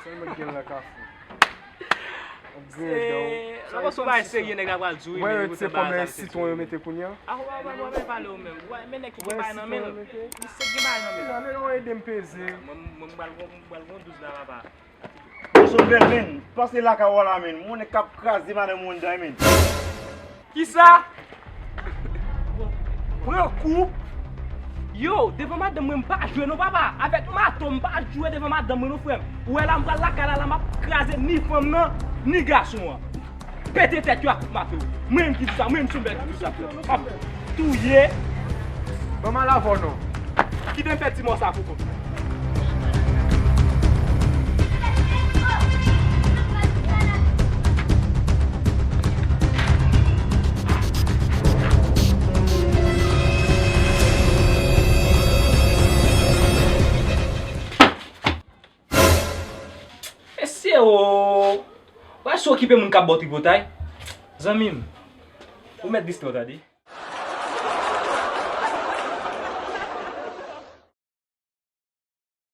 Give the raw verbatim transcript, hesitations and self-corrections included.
Sèl mwen ki gen nan kafou. Ap griyen dan w. Sa yon bagay serye nèg la pral di wi. Ou wè yo retire kòm lè sitwon yo mete kounye a? Ah, w ap pale ou menm. Ou wè, men nèg ki gen bagay nan men l. Misye gen bagay nan men l. Nèg la ede m peze. Mwen, mwen, m pral, m pral gon douz la, papa. Bon, son bèl, men. Pase lakay ou la, men. Mwen nèg k ap kraze madanm ou anndan, men. Kisa? Pran kou. Yo, devan madanm mwen, m pa jwe non, papa. Avèk mato, m pa jwe devan madanm mwen non, frè m. Ou wè la, m pral lakay la, la, m ap kraze ni fanm nan, ni gason an. Pete tèt yo ak kout mato. Mwen menm ki di sa, mwen menm Sonbèl ki di sa, frè m. M ap touye. Ban m al avè w non. Kite m fè ti mò sa pou kont mwen. Mesye o! Wè si w okipe moun k ap ba w tripotay. Zanmi m, ou mèt distrè w tande.